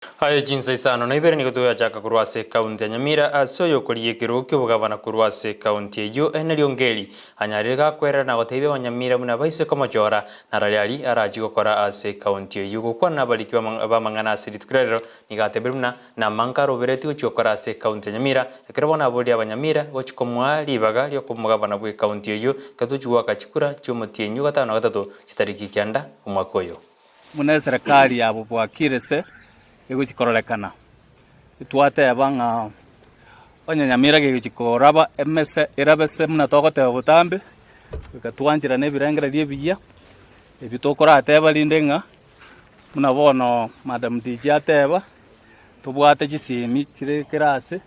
Aye chinsa isano na ibere nigo togochaka korwa ase ekaunti ya Nyamira ase oyokorigia ekerogo ki'obogavana korwa ase ekaunti eyio Henry Ongeri anyarire gakwerera na gotebia abanyamira buna baise komochora narari aria arachie gokora ase ekaunti eyio. Gokwana nabariki b'amang'ana ase rituko ria rero nigo atebirie buna namanka aroberetie gochia gokora ase ekaunti ya Nyamira ekero bono aboria abanyamira gochia komoa ribaga riokoba omogavana bw'ekaunti eyio ekero tochia goaka chikura chi'omotienyi o gatano na gatato chitariki kianda omwaka oyo. Buna eserekari yabo bwakire se egochia kororekana, twateba ng'a onye Nyamira kegochia koraba emese erabe se buna togoteba botambe, goika twancherane ebirengererio ebiya, ebi tokorateba rinde ng'a buna bono Madam DG ateba, tobwate chisemi chire kera ase,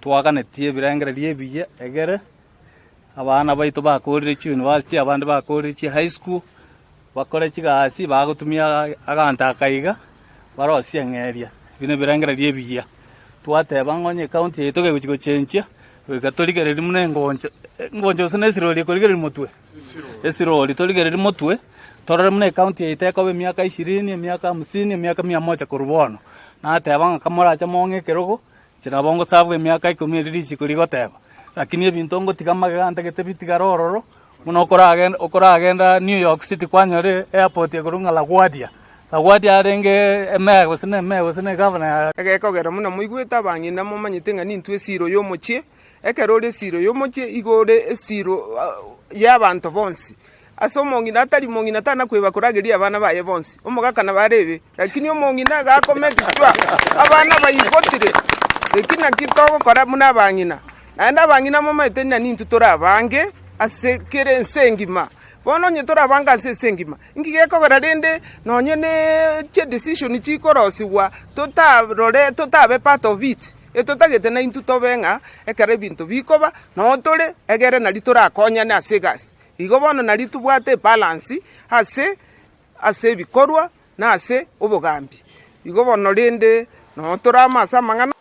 twaganetie ebirengererio ebiya egere abana baito bakorire chiuniversity abande bakorire chihigh school. Bakore chigasi bagotumia aganto aka iga, barosie eng'eria, ebi nebirengererio ebiya. Twateba ng'a onye ekaunti yaito kegochia gochenchia, goika torigereria buna engoncho, engoncho gose na esirori ekorigereria motwe? Esirori torigereria motwe, torore buna ekaunti yaito ekoba emiaka ishirini, emiaka hamsini, emiaka mia moja korwa bono. Nateba ng'a kamorache mong'e ekerogo, inche nabo ngosabu emiaka ikomi erio richiko rigoteba, lakini ebinto ngotiga magega ntagete bitigare ororo. Buna okoragenda okoragenda New York City kwanyora airport ekorwa ng'a LaGuardia. LaGuardia arenge emeya gose na emeya gose na egavana ya. Egekogera buna moigwete abang'ina momanyete ng'a nintwe esiiro y'omochie, ekero ore esiiro y'omochie igo ore esiiro y'abanto bonsi. Ase omong'ina atari mong'ina tana kweba korageria abana baye bonsi, omogaka nabo arebe, lakini omong'ina iga akome kichwa, abana baigotire. Eki nakio togokora buna abang'ina. Naende abang'ina momanyete ng'a nintwe tore abange ase kera ense engima. Bono onye tore abange ase ense engima, inki gekogera rende nonye ne chidecision chikorosigwa totarore totabe part of it? Etotagete naintwe tobe ng'a ekero ebinto bikoba noo tore egere nari torakonyane ase egasi. Igo bono nari tobwate ebalance ase ase ebikorwa na ase obogambi. Igo bono rende noo torame ase amang'ana.